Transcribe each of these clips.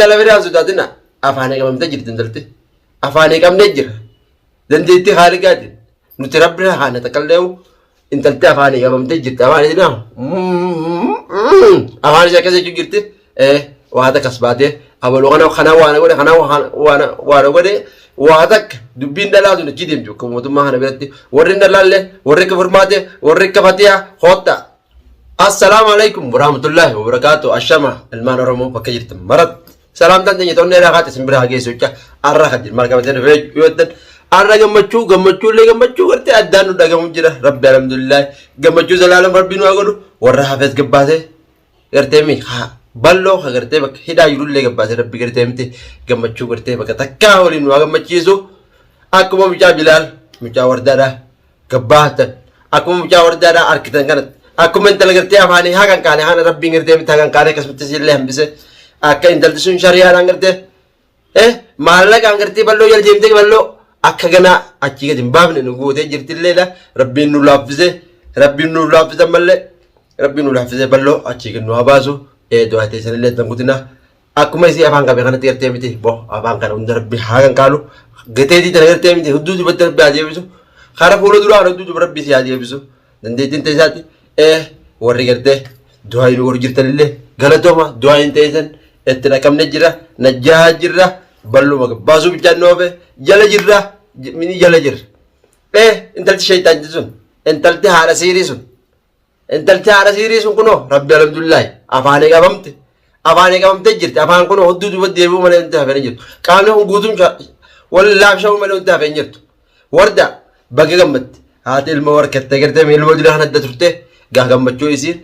Intala biraan sodaatina afaanii qabamtee jirti intalti. Afaanii qabnee jira. Dandeettii haaliqaatiin nuti rabbi irraa haana takkallee intalti afaanii qabamtee jirti. Afaan isii afaan isii akkas jechuu jirti. Waa takkas baatee abaluu kana kana waan godhe kana waan waan godhe waa takka dubbiin dhalaa sun achi deemtu akka mootummaa kana biratti warri hin dhalaalle warri akka furmaate warri akka fatiyaa hotta. Assalaamu alaikum warahmatullahi wabarakaatu. Ashama ilmaan Oromoo bakka jirtan maratti. Salaamtaan teenya ta'uun dheeraa kaate isin bira haa geessu jecha arra kan jiru maal qabatee dhufee yoo jettan arra gammachuu gammachuu illee gammachuu gartee addaan nu dhagamu jira. Rabbi alhamdulillah gammachuu zalaalam rabbi nu haa godhu warra hafes gabbaasee gartee mi haa balloo haa gartee bakka hidhaa jirullee gabbaasee rabbi gartee miti gammachuu gartee bakka takkaa waliin nu haa gammachiisu. Akkuma mucaa Bilaal mucaa wardaadhaa gabbaatan akkuma mucaa wardaadhaa arkitan kanatti akkuma intala gartee afaanii haa kan kaane haana rabbiin gartee miti haa kan kaane akkasumatti isillee hambise akka intalti sun shari'aadhaan gartee eh maallaqaan gartee balloo jala deemtee balloo akka ganaa achii gadi hin baafne nu gootee jirtilleedha rabbiin nu laaffise rabbiin nu laaffise mallee rabbiin nu laaffise balloo achii gad nu haa baasu ee du'aa teessanillee tan kutina Akkuma isii afaan qabe kanatti gartee miti bo afaan kana hunda rabbi haa kan kaalu gateetii tana gartee miti hudduu dubatti rabbi haa deebisu kara fuula duraa hudduu duba rabbi si haa deebisu dandeettiin teessaatti ee warri gartee du'aa hin warri jirtanillee galatooma du'aa hin teessan itti dhaqamne jira najjaa jirra balluma baasuu bichaan nu hafe jala jirra mini jala jirra ee intalti shayxaanti sun intalti haadha siirii sun Intalti haadha siirii sun kunoo rabbi alhamdulillahi afaanii qabamte. Afaanii qabamtee jirti. Afaan kunoo hudduu duuba deebi'uu malee wanti hafee hin jirtu. Qaamni kun guutuun wal laabsha'uu malee wanti hafee hin jirtu. Warda baga gammadde. Haati ilmoo harkattee gartee ilmoo dura kan adda turte gaa gammachuu isiin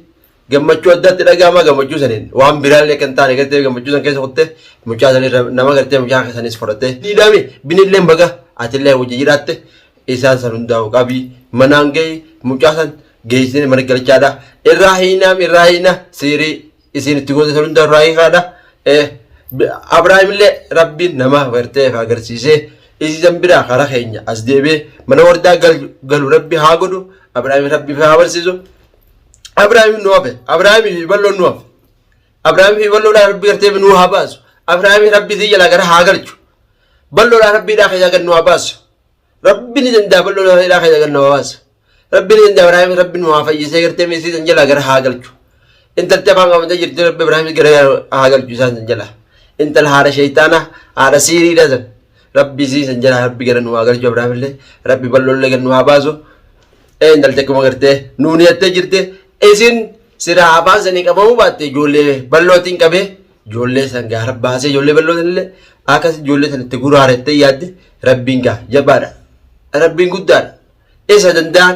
gammachuu addaatti dhaga'ama gammachuu saniin waan biraallee kan taane gartee gammachuu san keessa kuttee mucaa sanirra nama gartee mucaa sanis fudhattee diidhaami binillee baga atillee hojii jiraatte isaan san hundaa'u qabii manaan gahi mucaa san geessine mana galchaadha irraa hiinaam irraa hiina siirii isiin itti goote san hunda irraa hiikaadha Abrahaam illee rabbiin nama gartee agarsiisee isii san biraa karaa keenya as deebi'ee mana wardaa galu rabbi haa godhu Abrahaam rabbi haa barsiisu Abrahaam nu hafe Abrahaam fi balloon nu hafe Abrahaam fi balloodhaan rabbi gartee nu haa baasu Abrahaam rabbi sii jalaa gara haa galchu balloodhaan rabbiidhaa keessaa gad nu haa baasu Rabbi ni danda'a bal'oo hidhaa keessa gad nama baasa. Rabbi ni danda'a Ibraahim rabbi nu haa fayyisee gartee meesii san jalaa gara haa galchu. Intalti afaan qabatee jirti rabbi Ibraahim gara haa galchu isaan san jalaa. Intala haadha shayxaana haadha siiriidha san. Rabbi isii san jalaa rabbi gara nu haa galchu Ibraahim illee rabbi bal'oo illee gad nu haa baasu. Ee intalti akkuma gartee nuuni jettee jirti isin siraa afaan sanii qabamuu baatte ijoollee bal'ootiin qabee Ijoollee san gaara baasee ijoollee bal'oo sanillee akkas ijoollee san itti guraarettee yaadde rabbiin gaa jabaadha. Rabbiin guddaadha. Isa danda'an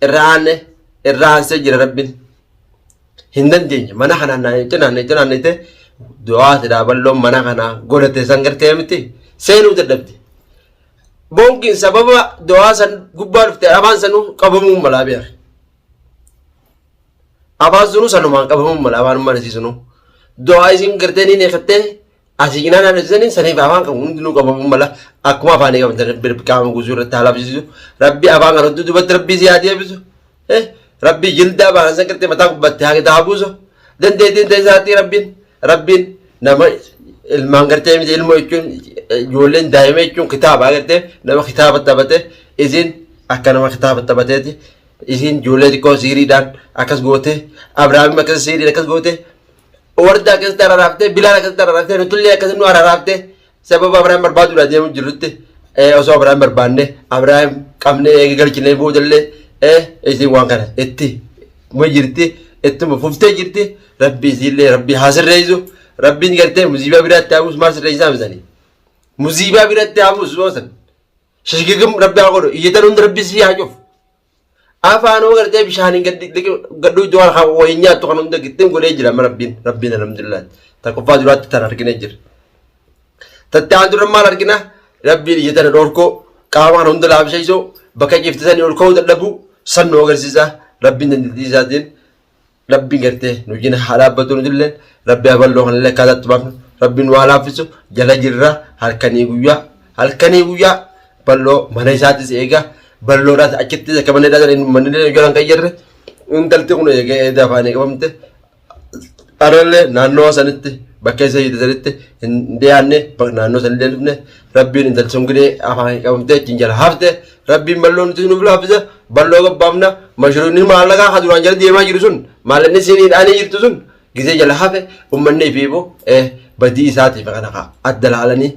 irra aanne irra aansee jira rabbiin. Hin dandeenye mana kanaan naanna'ite naanna'ite naanna'ite du'aa silaa bal'oon mana kanaa godhate san gartee miti seenuu dadhabde. Boonkiin sababa du'aa san gubbaa dhufte afaan sanuu qabamuu malaa beeka. Afaan sunuu sanumaan qabamuu mala afaanummaan isii sunuu. Du'aa isiin gartee ni neeqattee asii cinaa naannessanii saniif afaan qabu hundinuu qabamuu mala akkuma afaanii qabatan rabbi qaama guutuu irratti haa labsiisu. Rabbi afaan kana hudduu duubatti rabbi isii haa deebisu. Rabbi jildaa baanan san gartee mataa gubbatti haa haa buusu. Dandeettiin ta'e isaatti rabbiin rabbiin nama ilmaan gartee miti ilmoo jechuun ijoolleen daa'ima jechuun kitaaba gartee nama kitaaba taphate isiin akka nama kitaaba taphateeti. Isiin ijoollee xiqqoo siiriidhaan akkas goote, Abrahaamim akkas siiriin akkas goote, warda akkasitti araraafte, Bilaal akkasitti araraafte, nutullee akkasitti nu araraafte, sababa Abrahaam barbaaduudhaa deemu jirrutti osoo Abrahaam barbaanne, Abrahaam qabnee eega galchinee boodallee isiin waan kana itti ma jirti, ittuma fuftee jirti, rabbi isiillee rabbi haa sirreessu, rabbiin gartee muziibaa biraatti haa buusu maal sirreessaa misanii? Muziibaa biratti haa buusu yoo san. Shashgigim rabbi haa godhu. Iyyatan hundi rabbi sii haa cufu. Afaanuma gartee bishaaniin gadhuu iddoo harkaa wayii nyaattu kan hunda gittim godhee jira amma rabbiin. Rabbiin alhamdulillah. Tokkoffaa duraatti tan argine jira. Tatte aan dura maal argina? Rabbiin iyya tana dhorkoo qaama kana hunda laamsheessuu bakka ciifte sanii ol ka'uu dadhabuu san nu agarsiisa. Rabbiin dandeettii isaatiin Rabbiin gartee nu jina haa dhaabbatu nutillee rabbi haa bal'oo kanallee akkaataa itti baafnu rabbiin nu haa laaffisu jala jirra halkanii guyyaa halkanii guyyaa bal'oo mana isaatis eega bal'oodhaas achittis akka mana hidhaa sana manni illee jalaan kan jirre intalti kun eega eeda afaanii qabamte arallee naannoo sanitti Bakka isa hiite sanitti hin dhiyaanne, naannoo sanillee hin dhufne. Rabbiin intalli sun gidee afaan qabamtee achiin jala hafte. Rabbiin balloo nuti nuuf laaffisa, balloo gabbaafna. Mashruunni maallaqaa ka duraan jala deemaa jiru sun, maallaqni siin hidhaanii jirtu sun gizee jala hafe, ummanni ifiifu badii isaatiif kana adda laalanii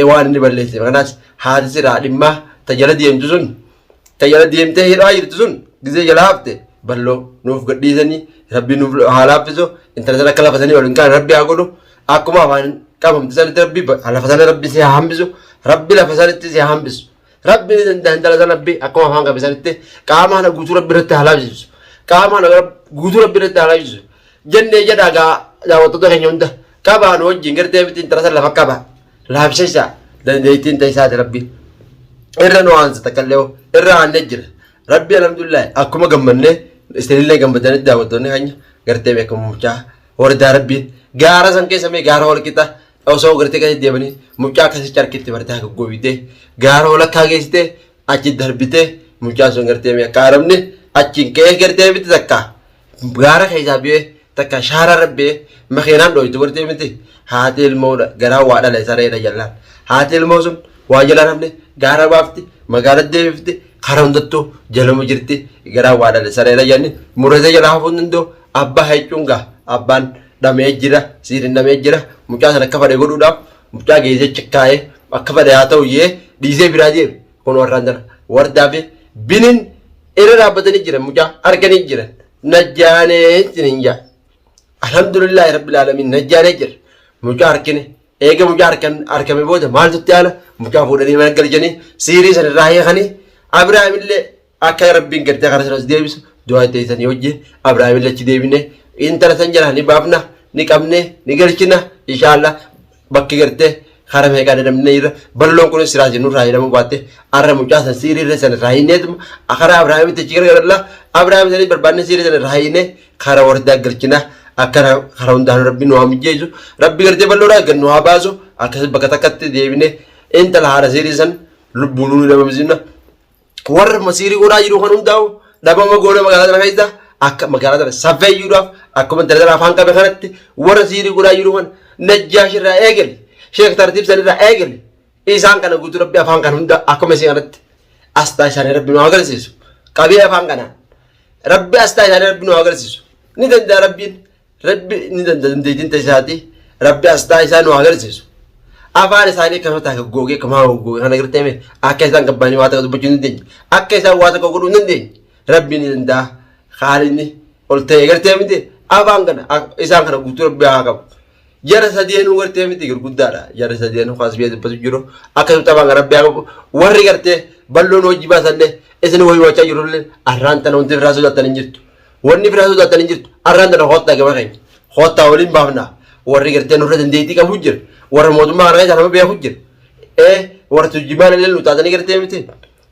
waan inni balleesseef kanaas haati siraa dhimmaa ta jala deemtu sun, ta jala deemtee hidhaa jirtu sun gizee jala hafte, balloo nuuf gadhiisanii Rabbi nuuf haa laaffisu. Intala sana akka lafa sanii ol hin kaane Rabbi haa godhu. Akkuma afaan qabamte sanitti Rabbi lafa sana Rabbi si haa hambisu. Rabbi lafa sanitti si haa hambisu. Rabbi ni danda'a. Intala sana Rabbi akkuma afaan qabe sanitti qaama kana guutuu Rabbi irratti haa laaffisu, qaama kana guutuu Rabbi irratti haa laaffisu jennee jedhaa. Gaa daawwattoota keenya hunda qabaa nu wajjin gartee miti, intala sana lafa qaba laafsisa. Dandeettiin ta'isaati Rabbi irra nu aansa, takkallee irra aannee jira Rabbi, alhamdulillah. Akkuma gammannee isinillee gammadanitti, daawwattoonni keenya, gartee beekamu mucaa wardaa Rabbiin gaara san keessa mee gaara wal qixa osoo gartee keessa deemanii mucaa akkasii carkitti bartaa goggoobitee gaara walakkaa geessitee achi darbitee, mucaan sun gartee mee akka arabni achiin ka'ee gartee miti takka gaara keessaa biyee takka shaara rabbee makiinaan dhooytu gartee miti. Haati ilmoodha garaa waa dhala sareedha jallaan haati ilmoo sun waa jalaan hafne gaara baafti, magaala deebifti, karaa hundattuu jaluma jirti. Garaa waa dhala sareedha jenni murata jalaa hafuu hin danda'u. Abbaa jechuun gaa abbaan dhamee jira, siiriin dhamee jira. Mucaa sana akka fedhe godhuudhaaf mucaa geessee cikkaa'ee akka fedhe haa ta'u yee dhiisee biraa deeme. Kun warraan jala wardaa fi binin irra dhaabbatanii jiran mucaa arganii jiran. Najjaanee isiniin jaa, alhamdulillahi rabbil alamin, najjaanee jira. Mucaa harkine. Eega mucaa harkan harkame booda maaltu itti aana? Mucaa fuudhanii mana galchanii siirii san irraa hiikanii, Abrahaam illee akka Rabbiin gartee karaa sanas deebisu du'aa teessanii wajjin Abrahaam illee achi deebine intala san jalaa ni baafna, ni qabne, ni galchina inshaallah. Bakki gartee karaa meeqaa dadhabnee jirra. Balloon kunis siraa jennu irraa jedhamu baatte arra mucaa san siirii irra san irraa hiineetuma karaa Abrahaamitti achi gargaralla. Abrahaam sanii barbaanne siirii san irraa hiine karaa wardaa galchina. Akkana karaa hundaan Rabbi nu haa mijeessu. Rabbi gartee balloodhaa gad nu haa baasu. Akkasii bakka takkatti deebine intala haadha siirii san lubbuun nu dhabamsiifna. Warra masiirii godhaa jiru kan hundaa'u dhabama goona magaalaa tana keessa, akka magaalaa tana safeeyyuudhaaf akkuma intala tana afaan qabe kanatti warra siirii godhaa jiru kan Najjaash irraa eegali, Sheek Tartiib san irraa eegali, isaan kana guutuu Rabbi afaan kan hunda akkuma isin kanatti asxaa isaanii Rabbi nu haa agarsiisu. Qabee afaan kanaan Rabbi asxaa isaanii Rabbi nu haa agarsiisu. Ni danda'a Rabbiin. Rabbi ni danda'a, dandeettiin isaati. Rabbi asxaa isaa nu haa agarsiisu. Afaan isaanii akkasuma ta'a goggoogee, akkuma goggoogee kana gartee mee akka isaan qabbaanii waa takka dubbachuu hin dandeenye, akka isaan waa takka godhuu hin dandeenye. Rabbi ni danda'a. Haalinni ol ta'e gartee miti afaan kana isaan kana guutuu Rabbi haa qabu. Jara sadeenuu gartee miti gurguddaadha. Jara sadeenuu kaas biyya dubbatu jiru. Akkasumatti afaan kana Rabbi haa qabu. Warri gartee balloon hojii baasanne isin wayii jirullee arraan tana wanti biraa sodaattan hin jirtu. Wanni biraa sodaattan hin jirtu. Arraan tana koottaa gama keenya. Koottaa waliin baafna. Warri gartee nurra dandeettii qabu jira. Warra mootummaa kana keessa nama beeku jira. Warra tujjimaan illee nu taatanii gartee miti.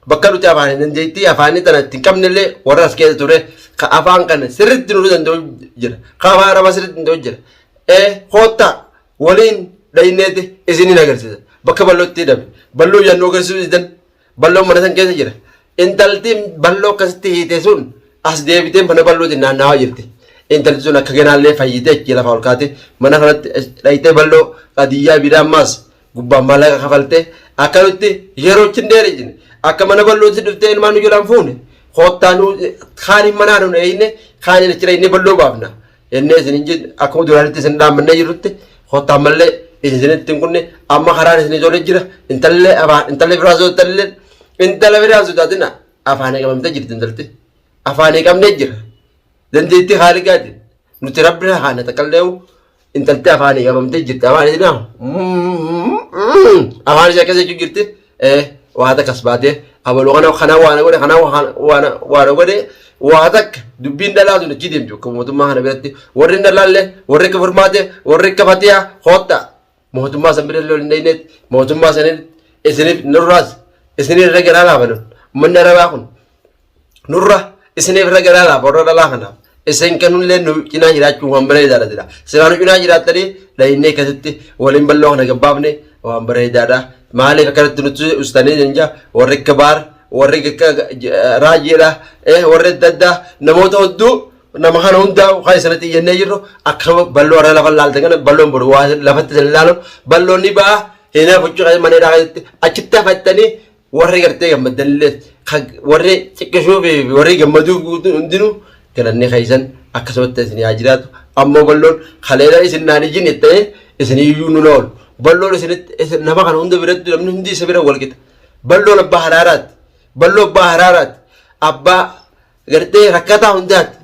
Bakka nuti afaan dandeettii afaanii tana itti hin qabne illee warra as keessa ture ka afaan kana sirriitti nurra danda'u jira. Ka afaan arabaa sirriitti danda'u jira. Koottaa waliin dhayneeti isiniin agarsiisa. Bakka ballootti hidhame. Balloo yaannoo agarsiisuu didan. Balloon mana san keessa jira. Intalti balloo akkasitti hiite sun as deebitee mana ballootiin naannawaa jirti. Intalti sun akka ganaallee fayyitee achi lafa ol kaatee mana kanatti dhayitee balloo qadiyyaa biraa ammaas gubbaan maallaqa kafaltee akkanutti yeroo achi hin dheeressine akka mana ballootti dhuftee ilmaan nu jalaan fuune. Koottaa nu kaaniin manaa nu eeyne, kaaniin achi dhayinee balloo baafna. Jennee isin hin jedhu, akkuma duraanitti isin dhaammannee jirrutti koottaa ammallee isin isinitti hin kunne. Amma karaan isin ijoollee jira. Intallee afaan intallee biraa sodaatallee intala biraa sodaatina. Afaan qabamtee jirti, intalti afaan qabnee jira. Dandeettii haaliqaati nuti Rabbi haana takkallee intalti afaan qabamtee jirti. Afaan isin afaan ishee akkas jechuu jirti. Waa takkas baatee abaluu kana kana waan godhe kana waan godhe waa takka dubbiin dhalaa sun achi deemtu akka mootummaa kana biratti warri hin dhalaallee, warri akka Furmaate, warri akka Fatiyaa, koottaa mootummaa san bira illee hin dhayneet. Mootummaa saniin isiniif nurraas isiniif irra garaa laafa. Manni arabaa kun nurra isiniif irra garaa laafa. Warra dhalaa kanaaf isin kanullee nu cinaa jiraachuun waan bareedaadha jira. Silaa nu cinaa jiraattanii dhaynee akkasitti waliin bal'oo kana gabbaafne waan bareedaadha. Maaliif akkanatti nutti ustanii janja? Warri akka Baar, warri akka Raajeedha, warri adda addaa, namoota hedduu. Nama kana hundaa kan isanatti iyyannee jirru akka balloo irra lafa laaltan kana balloon boru waa lafatti isin ilaalu balloon ni ba'a hin hafu jechuudha mana hidhaa keessatti achitti hafattanii warri gartee gammaddanillee warri xiqqishuu fi warri gammaduu guutuu hundinuu galanni keessan akkasumatti isin haa jiraatu. Ammoo balloon kaleela isin naan ijin ta'ee isin iyyuu nu oolu. Balloon isinitti isin nama kana hunda biratti namni hundi isa bira wal qixa. Balloon abbaa haraaraati. Balloo abbaa haraaraati. Abbaa gartee rakkataa hundaati.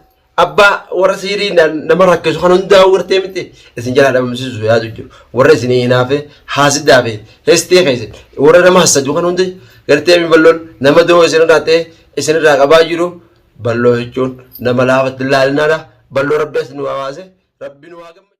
Abbaa warra siirii nama rakkisu kan hundaa gartee miti isin jalaa dhabamsiisu yaadu jiru. Warra isin hinaafe haasidaa fi hestee keessa warra nama hassadu kan hundi gartee balloon nama doo isinirraa ta'e isinirraa qabaa jiru. Balloo jechuun nama laafatti ilaalinaadha. Balloo rabbi as nu hawaase rabbi nu haa gammachiisu.